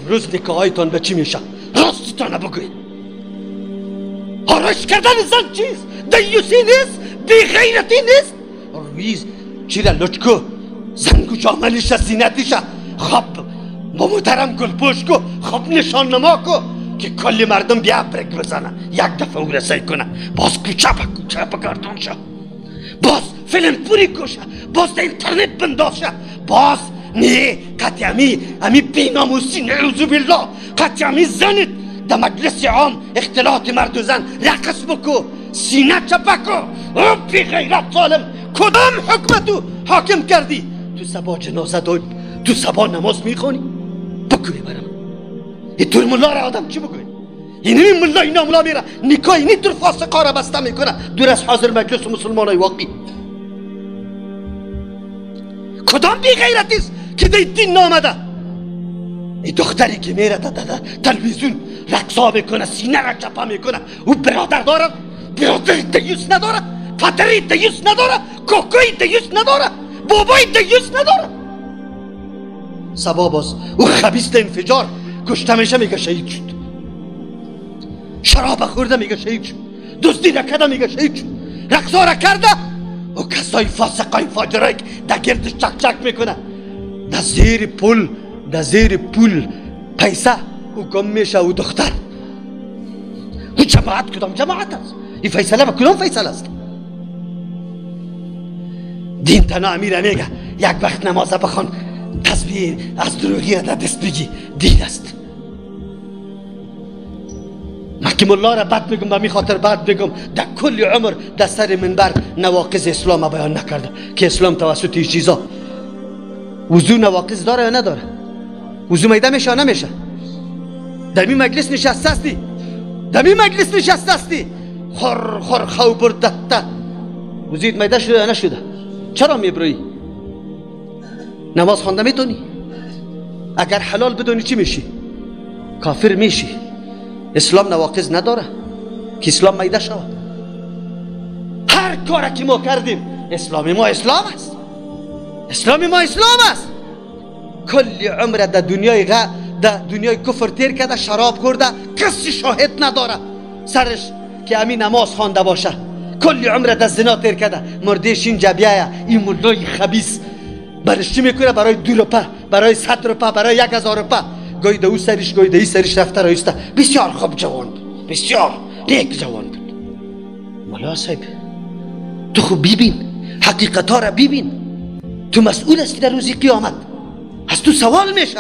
امروز نکاهایتان به چی میشه؟ راستتان بگوید. آرایش کردن زن چیست؟ دیوسی نیست؟ بی غیرتی نیست؟ رویز چی را لچکو زنگو جاملیشه زینتیشه خب با محترم گل پوش کو، خب نشان نما کو که کلی مردم بیا برک بزنه، یک دفعه او رسای کنه، باز کوچه به کوچه بگردان شه، باز فیلم پوری کشه، باز در اینترنت بنداز شه، باز نه قطعی امی بی ناموسی نعوذ بالله قطعی امی زنت در مجلس عام اختلاط مرد و زن رقص بکو، سینه چپکو، او بی غیرت ظالم کدام حکمتو حاکم کردی؟ تو سبا جنازه داری، تو سبا نماز میخوانی؟ بگوی برم این طور ملا را آدم چی بگوی؟ اینمی ملا اینا ملا میره نکاح اینی طور فاسقا را بسته میکنه دور از حاضر مجلس مسلمان های واقعی. کدام بی غیرتی است که در دین نامده؟ این دختری که میره در تلویزیون رقصا میکنه، سینه را چپه میکنه، او برادر داره، برادر دیوس نداره، پدری دیوس نداره، کوکوی دیوس نداره، بابای دیوس نداره. سبا باز او خبیث انفجار کشته میشه میگه شهید شد، شراب خورده میگه شهید شد، دزدی نکرده میگه شهید شد، رقصا را کرده. او کسای فاسقای فاجرایی که در گردش چک چک میکنه، در زیر پول، در زیر پول پیسه او گم میشه. او دختر او جماعت کدام جماعت است؟ این فیصله به کدام فیصله است؟ دین تنها امیره میگه یک وقت نماز بخوان، تسبیح از دروغی را در دست بگی، دین است. من که ملا را بد میگم به می خاطر بد میگم، در کل عمر در سر منبر نواقض اسلام بیان نکرده که اسلام توسط این چیزا. وضو نواقض داره یا نداره؟ وضو میده میشه یا نمیشه؟ در می مجلس نشسته هستی، در می مجلس نشسته هستی، خور خور خو بردته، وضویت میده شده یا نشده؟ چرا میبروی؟ نماز خوانده میتونی؟ اگر حلال بدونی چی میشی؟ کافر میشی. اسلام نواقض نداره که اسلام میده شود. هر کاری که ما کردیم اسلام ما اسلام است، اسلام ما اسلام است. کل عمر در دنیای در دنیای کفر تیر کرده، شراب خورده، کسی شاهد نداره سرش که امی نماز خوانده باشه. کل عمر در زنا تیر کرده، مردیش اینجا بیایه این ملای خبیث برش چی میکنه؟ برای 2 روپه، برای 100 روپه، برای 1000 روپه، گوی ده او سرش گوی ده ای سرش رفته رایسته. بسیار خوب جوان بود، بسیار نیک جوان بود. ملا صاحب تو خوب ببین، حقیقت ها را ببین، تو مسئول هستی در روز قیامت، از تو سوال میشه.